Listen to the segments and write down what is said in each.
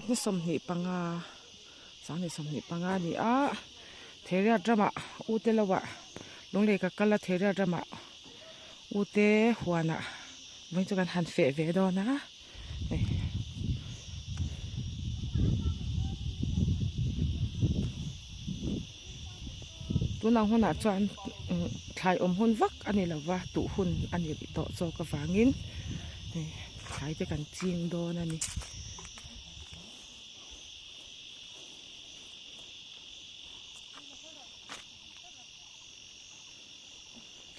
Ni 25 2025 a ni a Theiriat ramah u te lo ah Lunglei ka kal a Theiriat ramah u te huanah vawiin chu kan han feh ve dawn a hei. Tunang hunah chuan thlai awm hun vak a ni lova tuh hun a ni rih tawh zawk avangin hei thlai te kan ching dawn a ni.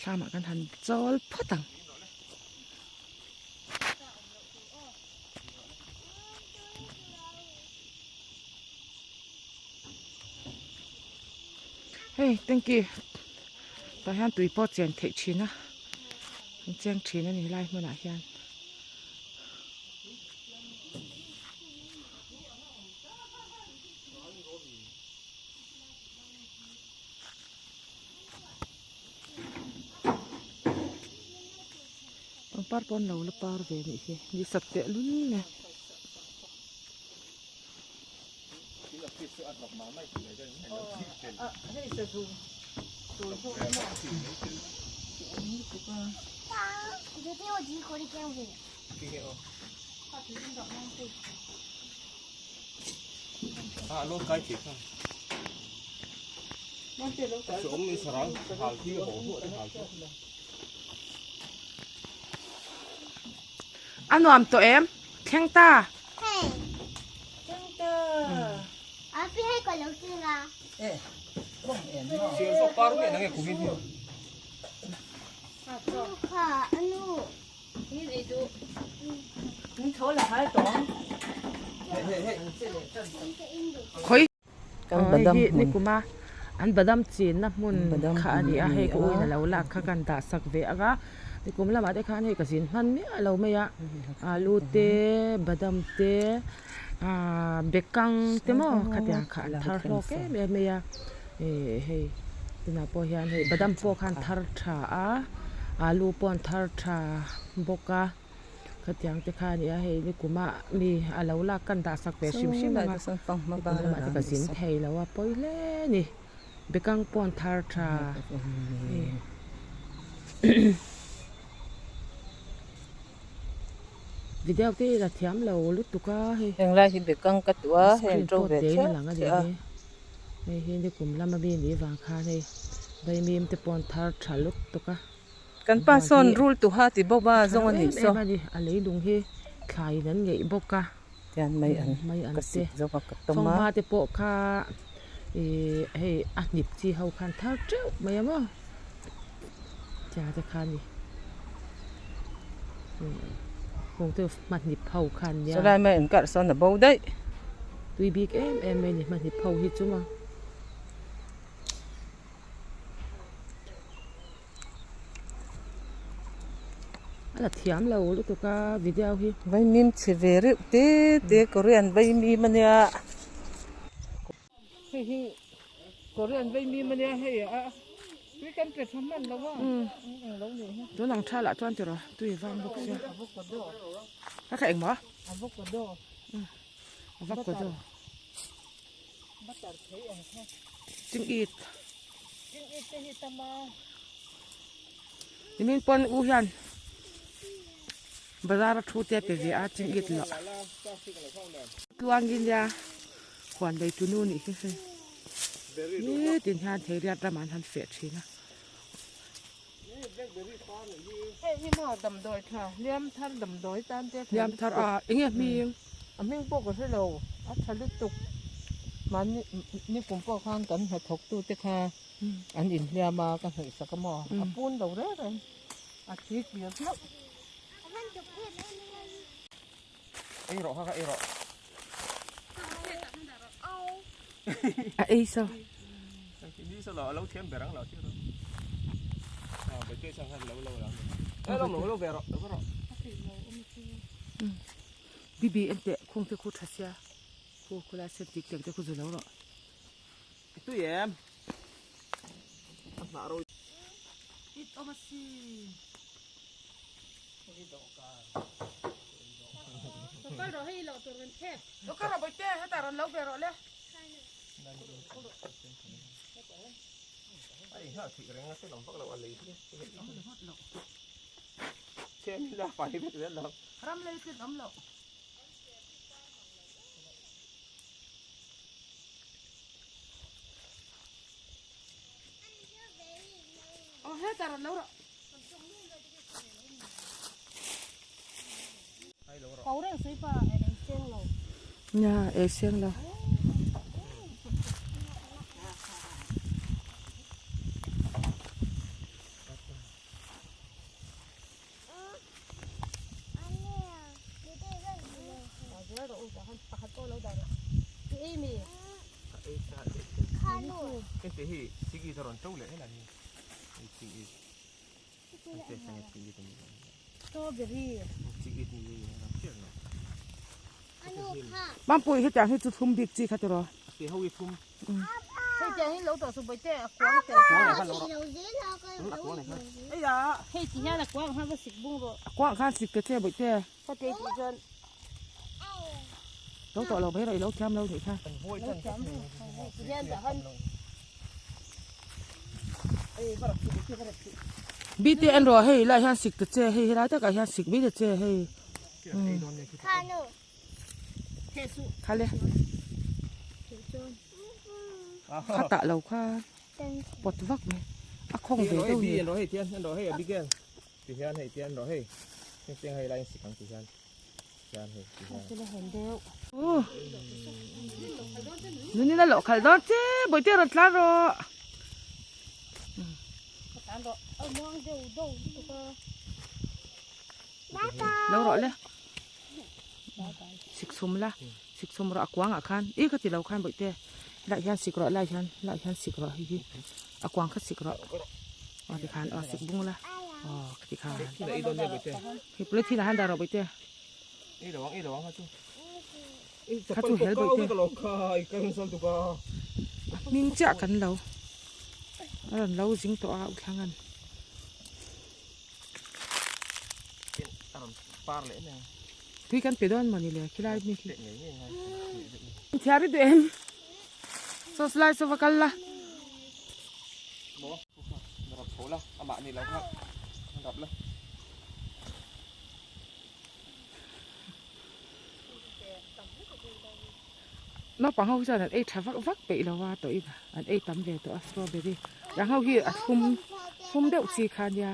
Thlamah kan han chawl phawt ang. Hei tanky tah hian tui pawh chen theih thin a an cheng thin a ni helai hmunah hian. Pangpar pawh an lo la par ve nih hi ni sat teh lul e. A nuam tawh em? Thleng ta. Khawi hi ni kuma an badam chinna hmun kha a ni a hei ka uin a lo lak kha kan dah sak ve ang a nikum lamah te khan hei ka zin hman miah lo mai a alu te badam te ahh bekang te maw khatiang kha an thar hlawk em em mai a ih hei tunah pawh hian hei badam pawh khan thar tha a alu pawh an thar tha bawk a khatiang te kha a ni a hei nikum ah mi a lo lak kan dah sak ve hrim hrim ang a nikum lamah te ka zin thei lo a pawi hle a ni bekang pawh an thar tha hei. Video te hi la thiam lo lutuk a hei. Henglai hi bekang ka tuah a hei an to ve theuh theuh a. Hei hi nikum lama mi nih vang khan hei vaimim te pawh an thar tha lutuk a. Kan pa sawn rul tuha ti bawk a zawng a nih saw. Em em a ni a leilung hi thlaiin an ngeih bawk a. Tian mai an ka sik zawk a ka tawm a. Fanghma te pawh kha ih hei a hnip chi ho khan thar teuh mai a maw tia te kha a ni kawng te hmahnip ho khan nia. Chulai mai an karh sawn a bo daih. Tui bik em em mai a ni hmahnip ho hi chu maw. A la thiam lo lutuk a video hi. Vaimim chhe ve reuh te te Korean vaimim a nia. Hei hi Korean vaimim a nia hei a tui kan pe tha hman lo a eng lo nih hi. Tun ang tha lah chuan tiraw tui vang bawk sia. A kha engmaw? Avocado. Avocado. Butter thei ang kha. Ching it. Ching it te hi tam a. Nimin pawn u hian bazar a thu te pe ve a ching it loh. Tluangin nia huan lei tu nu nih hi hei. Nitin hian thei riat ramah an han feh thin a. Hei hi maw damdawi tha hliam thar damdawi tan te Hliam thar a enge hming? A hming pawh ka hre lo a tha lutuk mahni nikum pawh khan kan hnathawk tu te kha an inhliam a ka hnawih sak a maw a pun lo reng reng a thi kir hlauh. Ei rawh kha kha ei rawh. A ei so. Ni so lo lo thiam ber ang lo thiam. Ah be te sang han lo lo lang. Eh lo lo ve rawh lo rawh. Bibi en teh khung te khu tha sia. Khu khu lai sen tik tek te khu zu lo rawh. Tui em. A hnah ro. It awm asin. Kal rawh hei loh tur kan thep. Lo kal rawh bawihte hetah rawn lo ve rawh le. A inghah theih reng a hre lam vak lo a lei hi. Chhem ila fai vek zel lo. Ram lei tling awm loh. Aw hetah rawn lo rawh. Nia ei seng lo. Mampui hetiang hi chu thlum bik chi kha tiraw. A kuang khan sik ta che bawihte. Lo tawh lo mai rawh i lo thiam lo nih kha. Bite en rawh hei lai hian sik ta che hei helai takah hian sik mai ta che hei. Khale. Kha tah lo kha pawt vak mai a khawng ve deuh ni. Ti hian hei tian rawh hei heng cheng hei laiin sik ang ti hian tian hei ti hian. Nunin a lawh khalh dawn che bawihte rawn tlan rawh. Lo rawh le sik chhum la sik chhum rawh a kuang ah khan ih ka ti lo khan bawihte lai hian sik rawh lai hian lai hian sik rawh hei hi a kuang kha sik rawh aw ti khan aw sik bung la aw ka ti khan hei polythene ah hian dah rawh bawihte kha chu hel bawihte a hming chiah kan lo a rawn lo zing tawh a u thlang an. Tui kan pe dawn mawni le khilai mi khi. Thiar i duh em? Saw lai saw va kal la. Naupang ho hi chuan an ei tha vak vak peih lo a tawh in an ei tam ve tawh a strawberry tiang ho hi a thlum thlum deuh chi kha nia.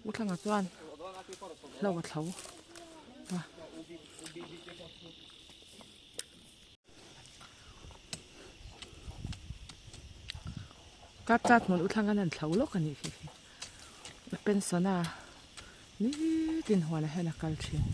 U thlangah chuan hlo a thlo a. Kap chat hmun u thlang an han thlo lawk a nih khi khi a pension a nitin huanah hian a kal thin.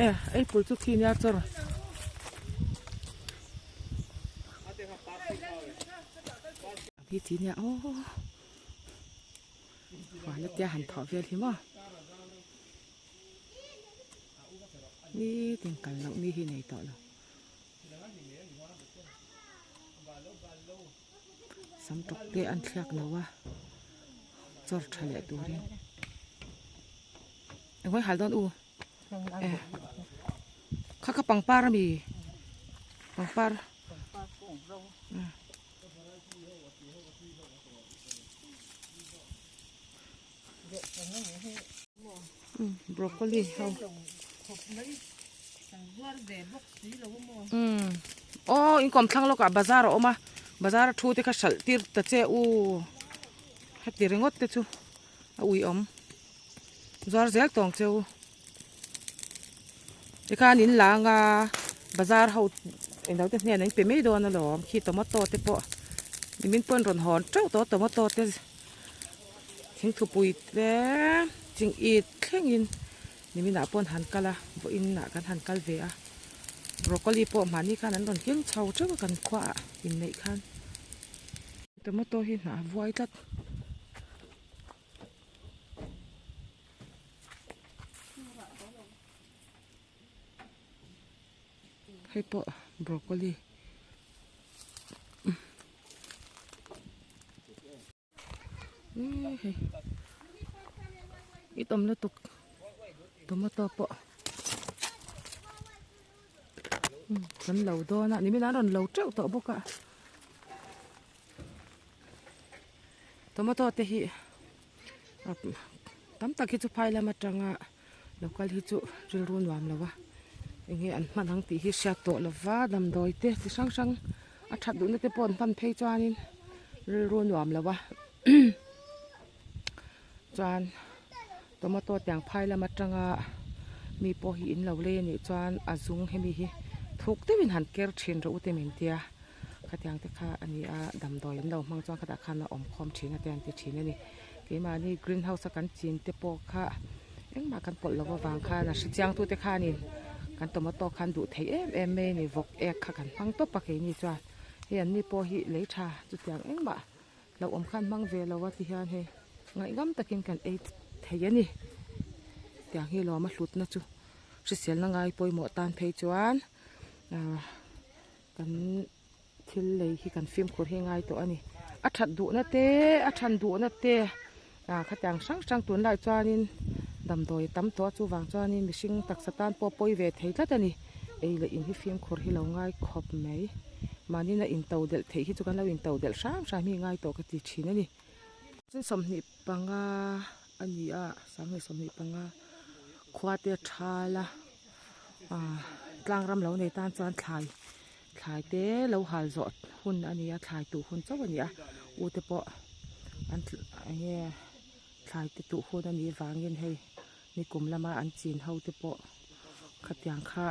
E apple chu khi nia chawr hi chi nia aw huan atia han thawh vel hi maw nitin kal loh ni hi nei tawh lo. Sam tawk te an thliak lo a chawr tha leh turin engmah i hal dawn u e kha kha pangpar ami pangpar broccoli ho aw in kawm thlang lawkah bazar a awm a bazar a thu te kha hralh tir ta che u heti ringawt te chu a ui awm zuar zel tawng che u tikhan in lang a bazar ho englo te hnen an pe mai dawn alawm khi tomato te pawh nimin pawh an rawn hawn teuh tawh tomato te. Thingthupui te ching it thlengin. Niminah pawh an han kal a, vawiin ah kan han kal ve a. Broccoli pawh mahni khan an rawn keng chho teuh a kan khuaah inneih khan. Tomato hi hnah a vuai tlat. Hei pawh broccoli. Hei i tawm lutuk tomato pawh kan lo dawn a nimin an rawn lo teuh tawh bawk a tomato te hi tam tak hi chu phai lam atanga lo kal hi chu rilru nuam lo a enge an hman ang tih hi hriat tawh lova damdawi te chi hrang hrang a that duhna te pawh an hman phei chuanin rilru nuam lo a chuan tomato tiang phai lam atanga mi pawh hi in lo lei anih chuan a zung hemi hi thuk deuhin han ker thin rawh u te min tia khatiang te kha a ni a damdawi an lo hmang chuan khatah khan a awm khawm thin a te an ti thin a ni. Keimahni green house a kan chin te pawh kha engmah kan pawlh loh avang khan a hrechiang tute khanin kan tomato khan duh theih em em mai a ni vawk ek kha kan hmang tawp a keini chuan hei an ni pawh hi lei tha chutiang engmah lo awm khan hmang ve lo a ti hian hei ngaihngam takin kan ei thei a ni tiang hi lawm a hlutna chu hriselna ngai pawimawh tan phei chuan ah kan. Thil lei hi kan fimkhur hi ngai tawh a ni. A that duhna te, a than duhna te ah khatiang hrang hrang tunlai chuanin damdawi a tam tawh a chuvang chuanin mihring taksa tan pawh pawi ve thei tlat a ni. Ei leh in hi fimkhur hi lo ngai khawp mai. Mahni na into delh theih hi chu kan lo into delh hram hram hi ngai tawh ka ti thin a ni. Chuan 25 a ni a, 25 khua te a thal a, ah tlang ram lo nei tan chuan thlai. Thlai te lo hal zawh hun a ni a, thlai tuh hun chauh a ni a, u te pawh an eng nge thlai te tuh hun a nih vangin hei nikum lama an chin ho te pawh khatiang kha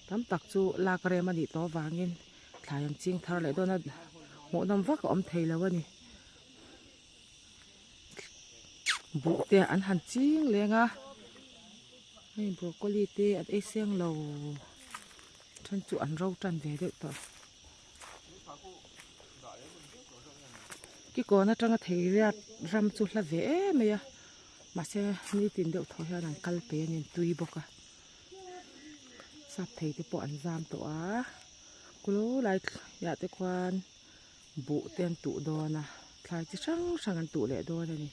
tam tak chu lak rem a nih tawh avangin thlai an ching thar leh dawn a, hmuhnawm vak a awm thei lo a ni. Buh te an han ching leng a, hei broccoli te an ei seng lo. Then chu an ro tan ve deuh tawh. Kikawn atanga thei riat ram chu hla ve em mai a mahse nitin deuh thaw hian an kal pe a ni an tui bawk a sap thei te pawh an zam tawh a kulu lai ah te khuan buh te an tuh dawn a thlai chi hrang hrang an tuh leh dawn a ni.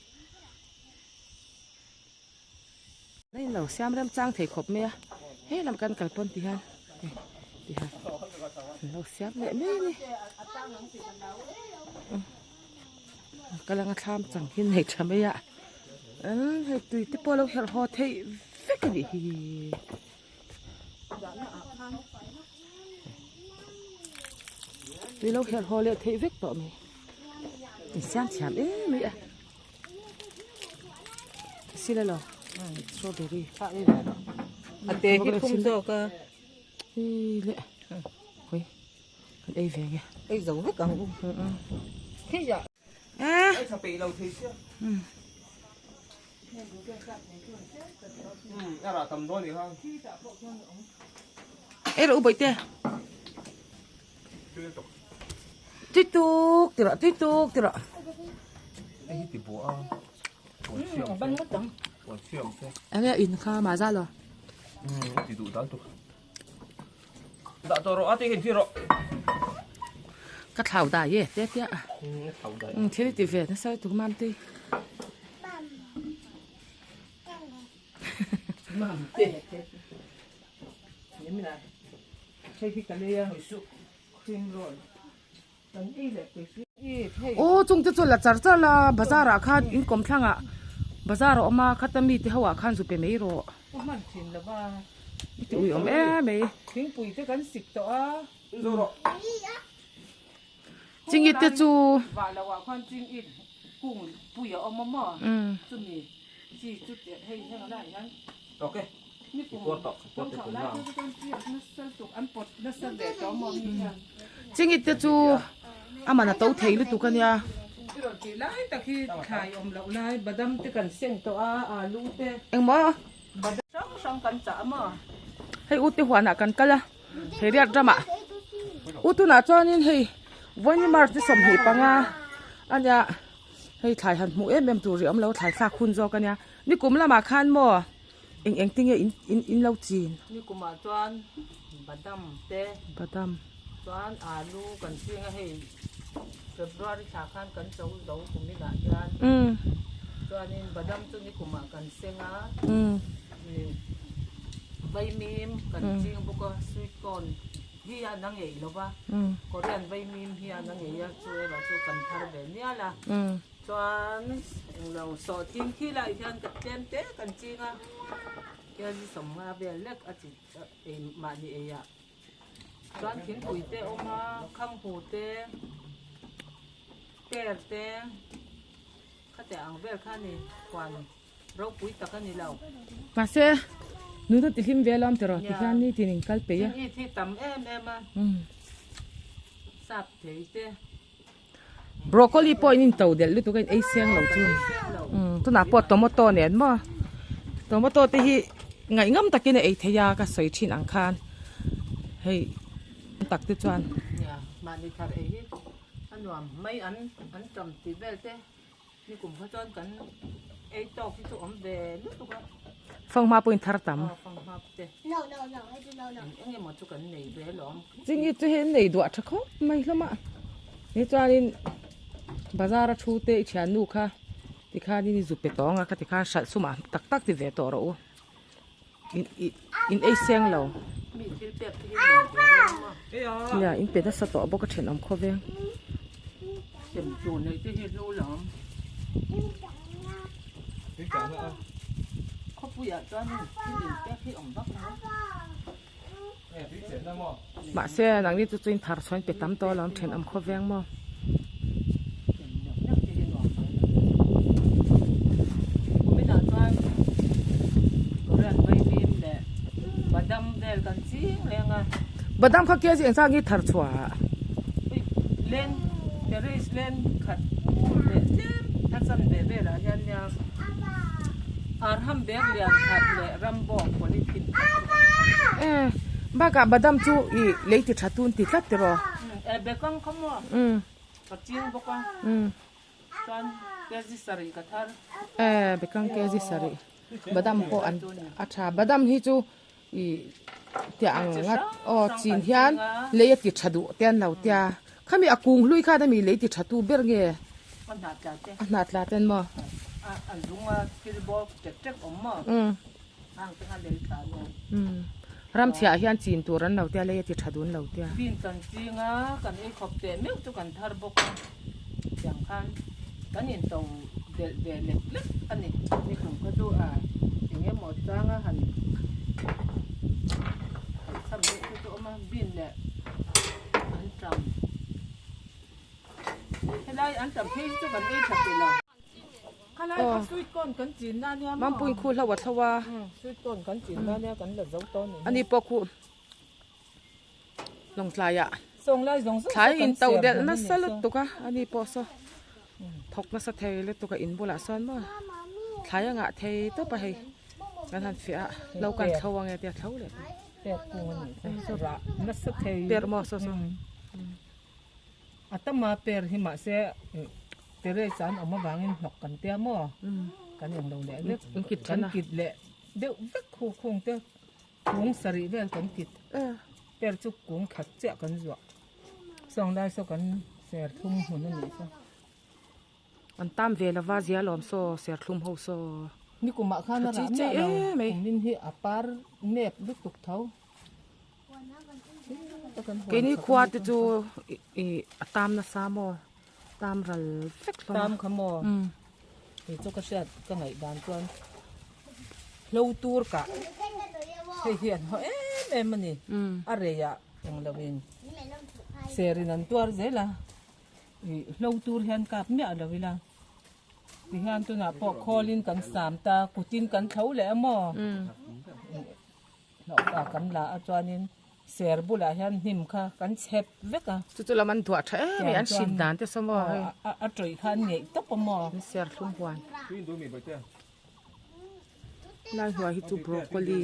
A inlo siam rem chang thei khawp mai a he lam kan kal pawn ti hian hei ti hian an lo siam leh mai a ni ka langa thlam chang hi nei tha mai a hei tui te pawh a lo herh haw theih vek a nih hi. Tui lo herh haw leh theih vek tawh mai insiam thiam em mai a. Sila lo strawberry a te hi thum zawk a hi le hoi kan ei ve nge ei zo vek ang u hi ya eh tha pe lo thei sia a rah tam dawn ni kha ei rawh u bawihte Tui tuk ti rawh tui tuk ti rawh. Hei hi ti buah a. Enge in kha mah za lo. Ti duh dan tuk. Dah tawh rawh a ti hin thi rawh. Ka thlau dai e te tia. Thlau dai. Thil ti ve nasa tuk mam te. Mam te. Aw chung te chu la char char la bazar ah khan in kawm thlang ah bazar a awm a khata mi te ho ah khan zu pe mai rawh i ti ui awm em mai chingit te chu Chingit te chu a man a to thei lutuk a nia. Engmaw? hrang kan chah a maw? Hei u te huanah kan kal a, hei riat ramah u tunah chuanin hei vawiin March ni 25 a nia hei thlai han hmuh em em tur ri awm lo thlai thlak hun zawk a nia nikum lamah khan maw eng eng tinge in in in lo chin. Nikumah chuan badam te badam chuan alu kan ching a hei February thla khan kan cho zo kum inah hian chuanin badam chu nikumah kan seng a vaimim kan ching bawk a sweet corn hi a na ngei lo va Korean vaimim hi a na ngei a chu erawh chu kan thar ve mial a chuan englo sawhthing khi lai hian ka tlem te kan ching a kg 50 vel lek a chi ei mahni ei ah. Chuan thingpui te a awm a, khanghu te, per te, khatiang ang vel kha a ni, huan ropui tak a ni lo. Mahse, nuna ti hlim ve alawm tiraw tikhian nitin in kal peih a. Thing hi tam em em a, sap thei te. Broccoli pawh in in to delh lutuk a in ei seng lo chu. Tunah pawh tomato nen maw tomato te hi ngaihngam takin a ei thei a ka sawi thin ang khan hei tak te chuan. Nia mahni thar ei hi a nuam mai an an tam tih vel te. Nikum kha chuan kan ei tawk hi chu awm ve lutuk a. Fanghma pawhin thar tam. Aw fanghma te. Eng emaw chu kan nei ve alawm. Chingi chu hei an nei duah tha khawp mai hlawm a. Ni chuanin bazar a thu te i thiannu kha tikhanin i zu pe tawng a kha tikhan hralh sumah tak tak ti ve tawh rawh u. In in ei seng lo. Mi thil pek te hi nuam ve reng a. Nia in pe nasa tawh bawk a thenawm khawveng. Sem tur nei te hi hlu lam. Khawpuiah chuan thil in pek hi awm vak lo. Mahse nangni chu chu in thar chhuah in pe tam tawh alawm thenawm khawveng maw. Badam kha kg engzah nge thar chhuah ah? E bakah badam chu i lei ti tha tun ti tlat tiraw? Ka ching bawk a chuan kg sarih ka thar. E bekang kg sarih badam pawh an a tha badam hi chu i tiah ang ngat aw chin hian lei a ti tha duh te an lo tia khami a kung hlui khan ami lei ti tha tu ber nge a hnah tla te a hnah tla ten maw a a zung a thil bawk tek tek awm maw hang te kha lei tla nia. Ram chhiah hian chin tur an lo tia lei a ti tha dun lo tia. Bean kan ching a, kan ei khawp teh meuh chu kan thar bawk a, tiang khan kan in to delh ve lek lek a ni. Nikum kha chu a eng emaw changa han han cham deuh te chu a awm a, bean leh an tam helai an tam phei hi chu kan ei tha pe lo. Mampuiin khu hlo a thlo a. Ani pawh khu lawngtlaiah thlai in to delh nasa lutuk a ani pawh saw thawk nasa thei lutuk a in bulah sawn maw thlai a ngah thei tawp a hei kan han fiah a lo kan thlo ange tia thlo leh ta per maw saw saw. A tama per hi mahse terrace an awm avangin hnawk kan tia maw kan englo leh vek kan kit leh deuh vek khu khung te kung sarih vel kan kit per chu kung khat chiah kan zuah sawng lai saw kan serthlum hmun a nih saw. An tam ve lova zia lawm saw serthlum ho saw. Nikumah khan a rah miah lo kumin hi a par nep lutuk tho. Keini khua te chu ih a tam nasa maw tam ral vek hlawm a. Tam kha maw kei chu ka hriat ka ngaih dan chuan hlo tur kah hei hi an haw em em a ni a rei ah eng lo in ser in an tuar zel a ih hlo tur hian kap miah lo ila tihian tunah pawh khawl in kan sam ta kut in kan thlo leh a maw. Hlauhka kan la a chuanin ser bulah hian hnim kha kan chhep vek a. Chu chu lam an duah tha em em an hrin dan te saw maw hei. A tawih kha an ngeih tawp a maw. An ser thlum huan. Lai hnuai hi chu broccoli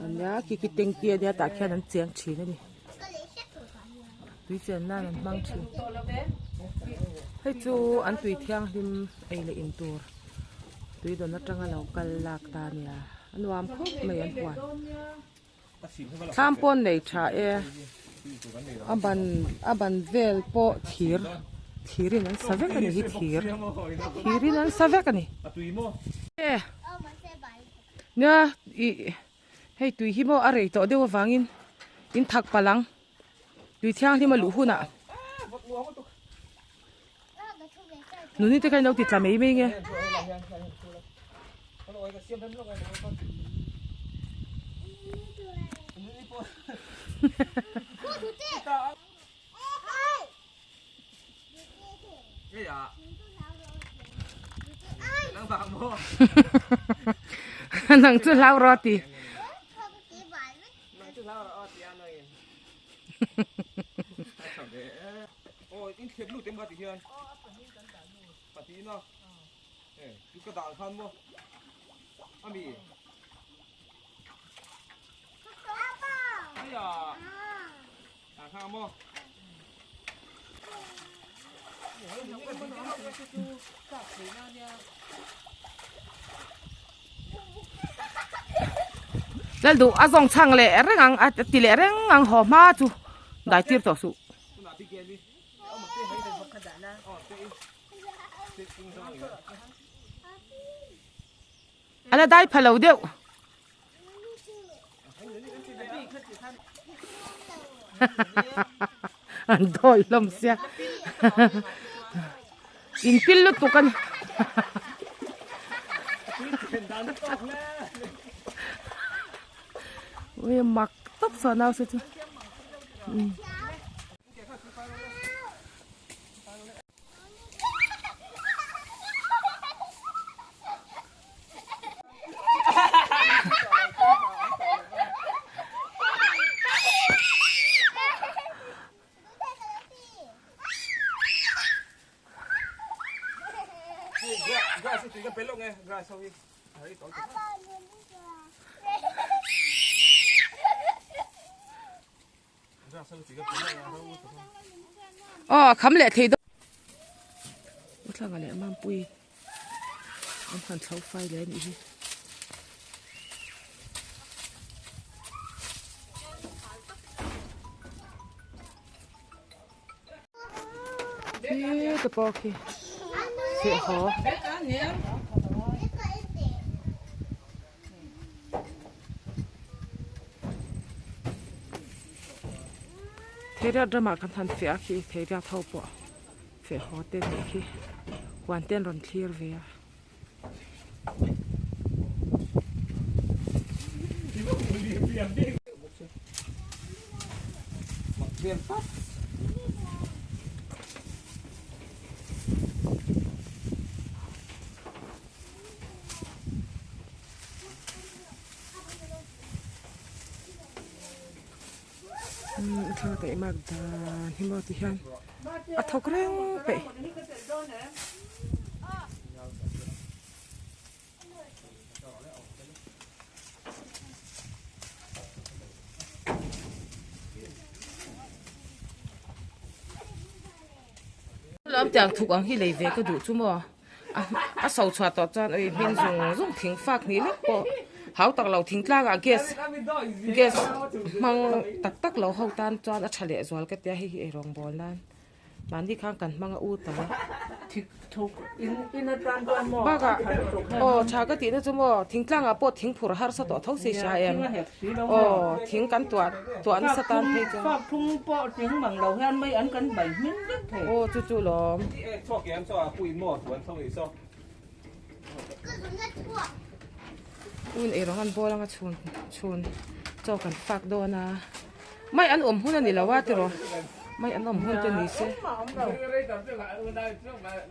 a nia khi khi tanky a nia tah khian an cheng thin a ni tui chen nan an hmang thin hei chu an tui thianghlim ei leh in tur tui dawn atanga lo kal lak ta a nia a nuam khawp mai an huan. Thlam pawn nei tha e a ban a ban vel pawh thir thir in an sa vek a ni hi thir thir in an sa vek a ni e nia ih hei tui hi maw a rei tawh deuh avangin in thak palh ang tui thianghlim a luh hunah nuni te kha in lo ti tla mai mai nge. Nang chu hlau rawh ti. Lal duh a zawng chhang leh reng ang a ti leh reng ang haw hma chu dai tir tawh suh. A la dai pha lo deuh. An dawi hlawm sia. In pil lutuk a ni. Ui mak tawp saw nau se chu. Aw a kham leh thei dawn Uthanga leh Mampui an han thlo fai leh anih hi. Khi te pawh khi seh haw. Theiriat ramah kan han feh a khi theiriat ho pawh feh haw te nih khi huan te an rawn thlir ve a. Thla ka imak dan hi maw ti hian a thawk reng peih. Lam tiang thuk ang hi lei ve ka duh chu maw. A so chhuah tawh chuan ui hming zung zung thing fak hnih lek pawh hau tak lo thing tlangah gas gas hmang tak tak lo ho tan chuan a tha leh zual ka tia hei hi eirawng bawl nan mahni khan kan hmang a ut a bakah aw tha ka tihna chu maw thing tlangah pawh thing phur harsa tawh tho si hria em aw thing kan tuah tuah nasa tan phei chuan aw chu chu lawm. Un eirawng an bawl anga chhun chhun chaw kan fak dawn a mai an awm hun a ni lo a tiraw mai an awm hun te ni se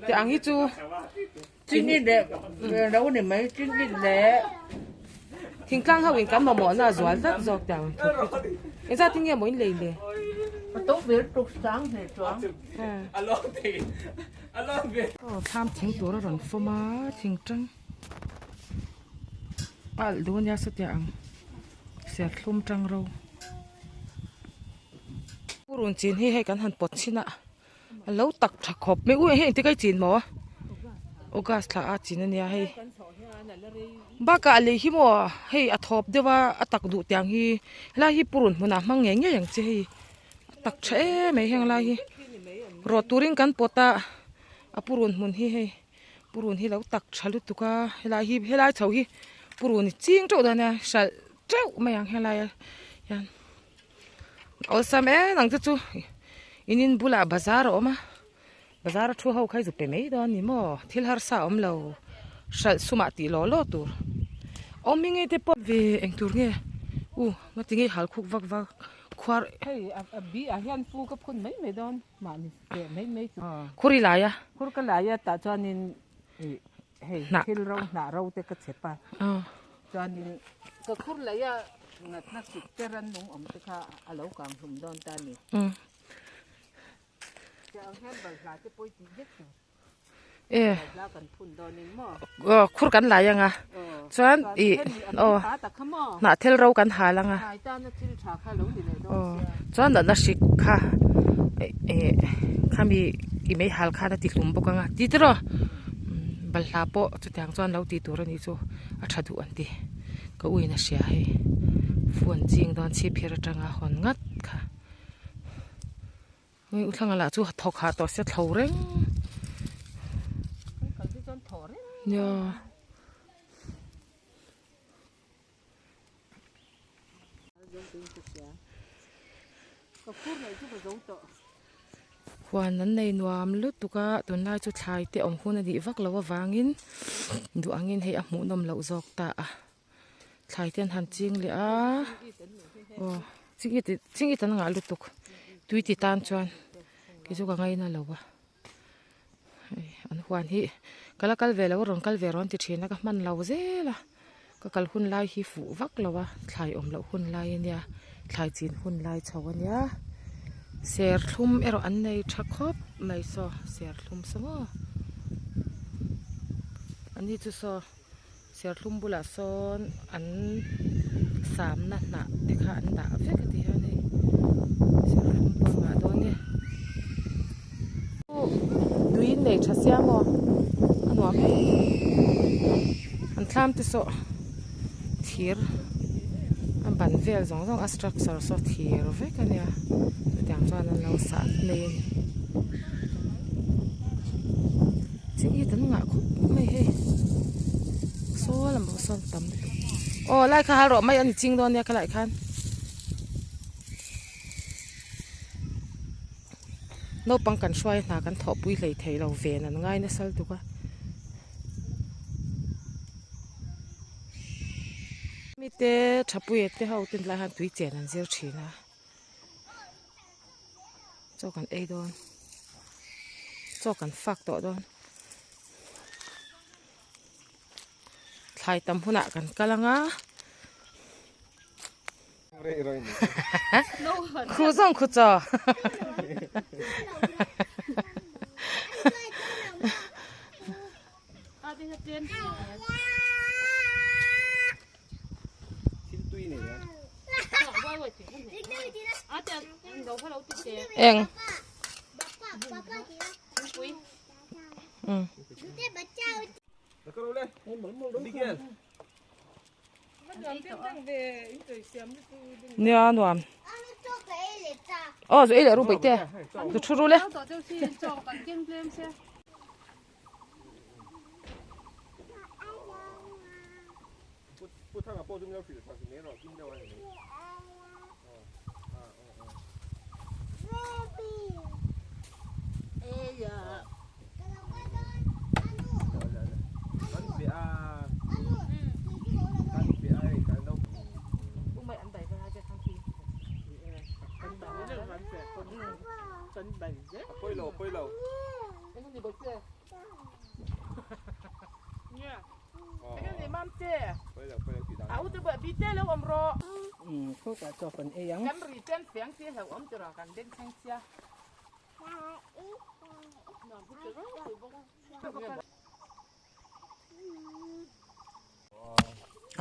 tih ang hi chu thingtlang ho in kan mamawh na a zual tlat zawk tih ang thuk hi chu engzat in nge maw in lei le. Aw thlam thing tur a rawn fawm a thing tang. A alh duh ania sawtiah ang serthlum tang ro. Purun chin hi hei kan han pawt chhin a a lo tak tha khawp mai ui hei engtik a i chin maw August thla a chin ania hei bakah a lei hi maw hei a thawp deuh a a tak duh tiang hi helai hi purun hmunah hmang ngei ngei ang che hei a tak tha em mai heng lai hi rawh turin kan pawt a a purun hmun hi hei. Purun hi lo tak tha lutuk a helai hi helai chho hi purun hi ching teuh dawn a hralh teuh mai ang helai ah hian awlsam em ang te chu in in bulah bazar a awm a bazar a thu ho kha i zu pe mai dawn a ni maw thil harsa a awm lo hralh sumah tih law law tur awm hi ngei te pawh ve eng tur nge u ngati nge hal khuk vak vak khuar hei a bi ah hian pu ka phun mai mai dawn. Mahni teh mai mai chu. Khur i lai a. Khur ka lai a tah chuanin ih hei thil ro hnah ro te ka chep a. Chuanin ka khur laih a natna sik te rannung awm te kha a lo kang hlum dawn ta a ni. Tiang ang hian balhla te pawh i tih vek tur. E khur kan lai anga chuan ih aw hnah thel ro kan hal anga aw chuan natna hrik kha eh khami i mei hal khan a ti hlum bawk anga ti tiraw balhla pawh chutiang chuan lo tih tur a nih chu a tha duh an ti ka uin a hria hei phone ching dawn chhip phir atanga hawn ngat kha. Hei u thlanga lah chu thawk hah tawh sia thlo reng nia. Huan an nei nuam lutuk a tunlai chu thlai te awm hun a nih vak loh avangin duh angin hei a hmuhnawm loh zawk ta a. Thlai te an han ching leh a aw ching it an ngah lutuk tui ti tan chuan kei chu ka ngaina lo a hei an huan hi ka la kal ve lo a rawn kal ve rawn ti thin a ka hman lo zel a ka kal hun lai hi fuh vak lo a thlai awm loh hun lai ania thlai chin hun lai chho ania serthlum erawh an nei tha khawp mai saw serthlum saw maw ani chu saw. Serthlum bulah sawn an samna hnah te kha an dah vek a ti hian hei serthlum pawh a ngah dawn e. Tui in nei tha sia maw a nuam em an thlam te saw thir a ban vel zawng zawng a structure saw thir vek a nia chutiang chuan an lo sah nei a ni. Thing hi kan ngah khawp mai hei saw lamah sawn tam lutuk aw lai kha hal rawh mai a ni ching dawn nia ka lai khan naupang kan hruai hna kan thawhpui hlei thei lo ven an ngai nasa lutuk a mite thapuia te ho ten lai hian tui chen an zir thin a. Chaw kan ei dawn chaw kan fak tawh dawn thlai tam hunah kan kal ang a khu zawng khu chaw Eng. Nia nuam. Aw zu ei leh ru peih te. Zu thu ru le.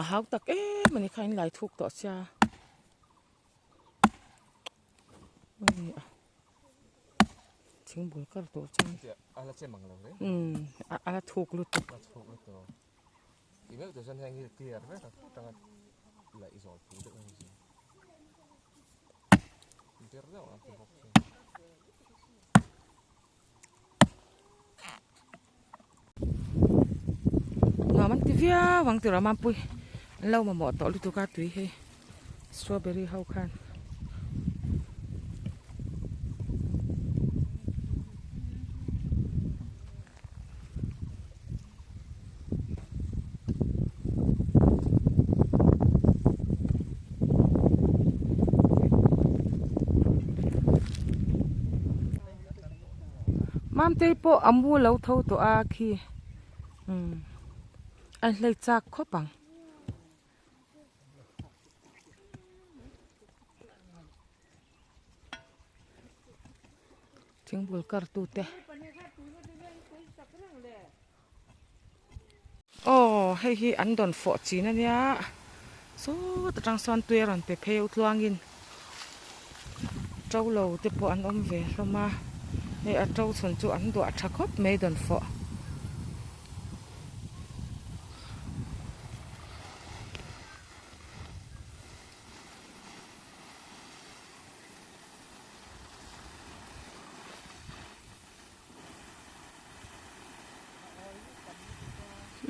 A hau tak em a ni kha in lai thuk tawh sia. Thing bul kar tawh chuan umm a la thuk lutuk. Nuam an ti viau ang tih Ramampuii an lo mamawh tawh lutuk a tui hei strawberry ho khan. Mamtei pawh a mu lo tho tawh a khi umm a hlei chak khawp ang. Thingbul kar tute. Aw hei hi an dawn fawh chin ania sawt atang sawn tui a rawn pe phei u tluangin to lo te pawh an awm ve hlawm a hei a to chhun chu an duah tha khawp mai dawn fawh.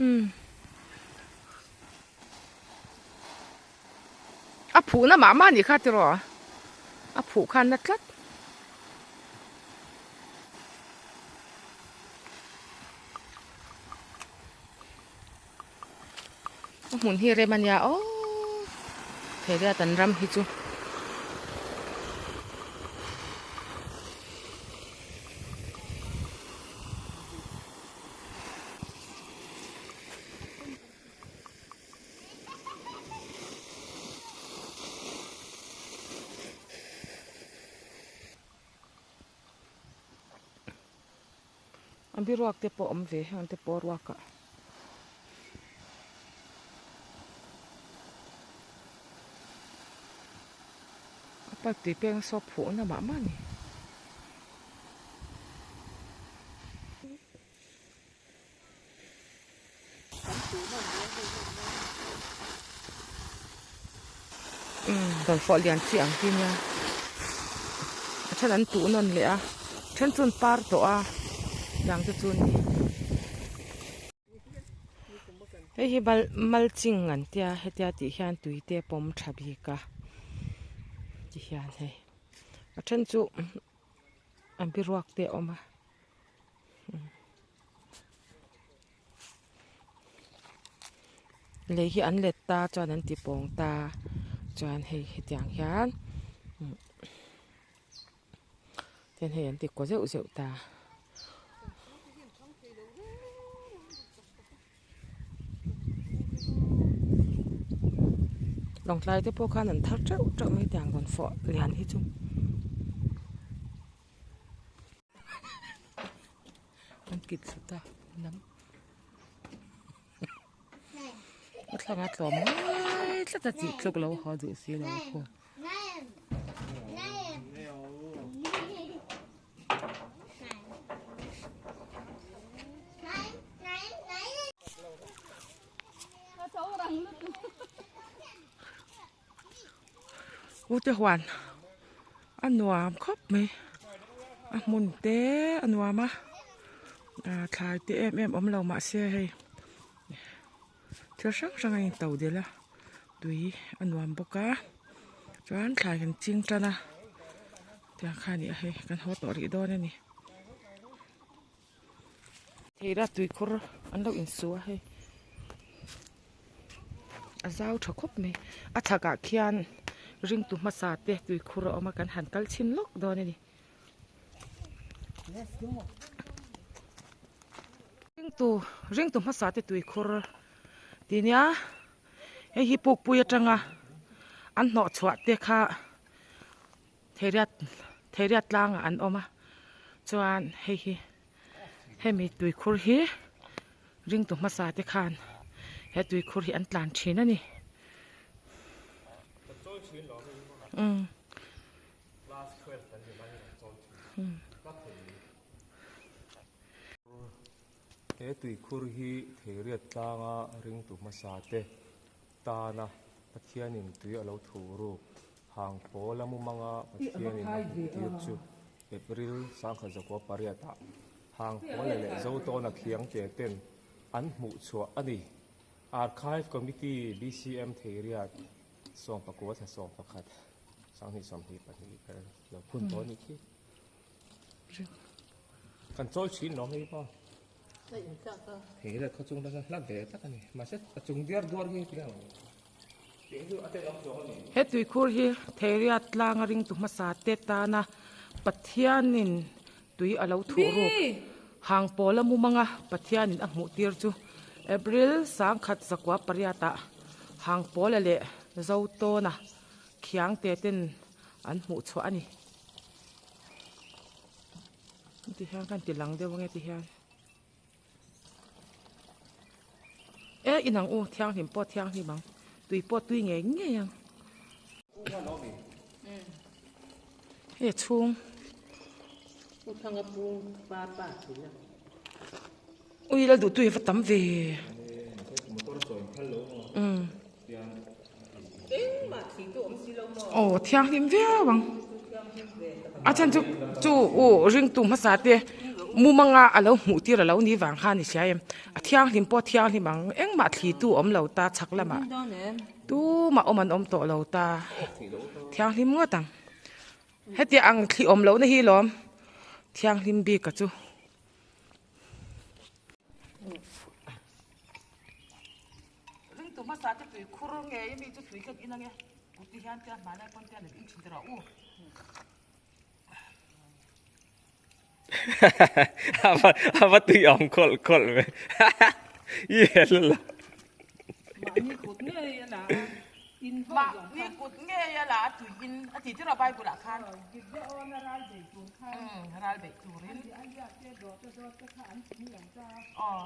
Umm a phuhna mah mah a nih kha tiraw a phuh khan na tlat. A hmun hi rem ania aw theiria tan ram hi chu. A biruak te pawh awm ve heng te pawh ruak ah. A pipe tui peng saw phuh na mah mah a ni. Umm dawnfawh lian chi ang hi nia a then an tuh nawn leh a then chu an par tawh a tiang te chu a ni hei hi bal malching an tia hetia tih hian tui te pawm tha bik a ti hian hei a then chu a biruak te a awm a. Lei hi an let ta chuan an ti pawng ta chuan hei hetiang hian chuan hei an ti kaw zeuh zeuh ta. Lawngtlai te pawh khan an thar teuh teuh mai tiang rawn fawh lian hi chu. An kit thlu ta lam a thlang a tlawm ngai tlat a tih tluk lo haw duh si lo khu. Ute huan a nuam khawp mai a hmun te a nuam a ah thlai te em em awm lo mahse hei thil hrang hrang a in to delh a tui a nuam bawk a chuan thlai kan ching tan a tiang kha a ni a hei kan haw tawh rih dawn a ni. Theira tuikhur an lo insu a hei a zau tha khawp mai a chhakah khian ringtu hmasa te tuikhur a awm a kan han kal chhin lawk dawn a ni ringtu ringtu hmasa te tuikhur tih nia hei hi pukpui atanga an hnawh chhuah te kha. Theiriat Theiriat tlangah an awm a chuan hei hi hemi tuikhur hi ringtu hmasa te khan he tuikhur hi an tlan thin a ni. Umm. He tuikhur hi Theiriat tlanga ringtu hmasa te tana Pathianin tui a lo thu ruk hang pawl a mumanga Pathianin a hmuh tir chu April 1908 ah hang pawl leh Zotawna khiang te ten an hmuh chhuah a ni. Archive Committee BCM Theiriat 19 thla 11 2022 lo phun tawh a nih khi. Kan chawi thin lawm hei pawh. Thei leh khaw chung tan hlat ve tak a ni. Mahse a chung diar duar hi tinge ang. He tuikhur hi Theiriat tlanga ringtu hmasa te tana Pathianin tui a lo thuh ruk. Hang pawl a mumanga Pathianin a hmuh tir chu April 1908 ah Hang pawla leh Zotawna khiang te ten an hmuh chhuah a ni. Ti hian kan ti lang deuh ange ti hian e inang u thianghlim pawh thianghlim ang tui pawh tui ngei ngei ang hei a chhung ui la duh tui a va tam ve umm. Aw thianghlim viau ang a chhan chu chu u ringtu hmasa te mumanga a lo hmuh tir a lo ni vang kha a ni sia em a thianghlim pawh a thianghlim ang engmah thli tu a awm lo ta chhak lamah tumah awm an awm tawh lo ta thianghlim ngawt ang hetiang ang thli awm lohna hi lawm thianghlim bik a chu. Ringtu hmasa te tui khur ngei ami chu tui khat in ange kut ti hian tia hmanlai pawn tia in thin rawh u. Ava tui awm khawlh khawlh ve i hel la. Mahni kut ngei a la mahni kut ngei a la a tui in a ti tir a bible ah khan. Ral beih turin. Aw.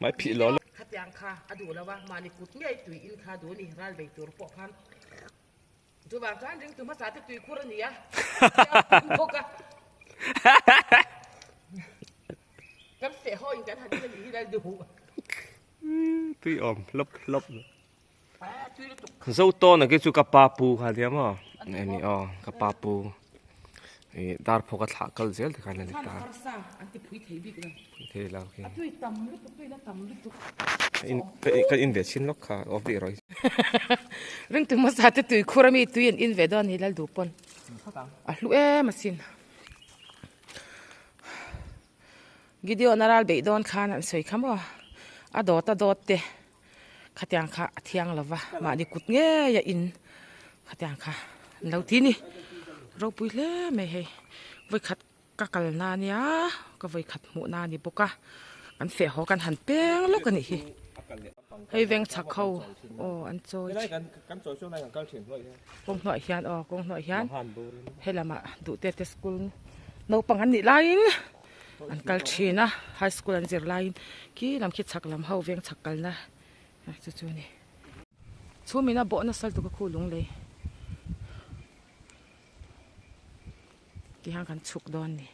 Mai phih lo lo. Khatiang kha a duh lo a, mahni kut ngei tui in kha duh a ni, ral bei tur pawh khan. Chuvang chuan ringtu hmasa te tui khur a ni a, bawk a. Kan feh haw in kan han in a nih hi lal duh. Tui awm hlawp hlawp. Zotawna khi chu ka pa pu kha nia maw eni aw ka pa pu ih dar phawk a thlah kal zel te khan a ni ta thei lo khi ka in ve chhin lawk kha off dih rawih ringtu hmasa te tui khur ami tui an in ve dawn a ni lal duh pawn a hlu em asin Gideon a ral beih dawn khan an sawi kha maw a dawt a dawt te. Khatiang kha a thiang lo va, mahni kut ngei a in khatiang kha an lo ti ni. Ropui hle mai hei, vawikhat ka kal na nia, ka vawikhat hmuh na ni bawk a, kan feh haw kan han peng lawk a nih hi. Hei veng chhak ho aw an chawi thin. Kawng hnuaiah hian aw kawng hnuaiah hian helamah duhte te school naupang an nih laiin. An kal thin a, high school an zir laiin khi lam khi chhak lam ho veng chhak kalna chu chu a ni. Chhum in a bawh nasa lutuk a khu lunglei ti hian kan chhuk dawn a ni.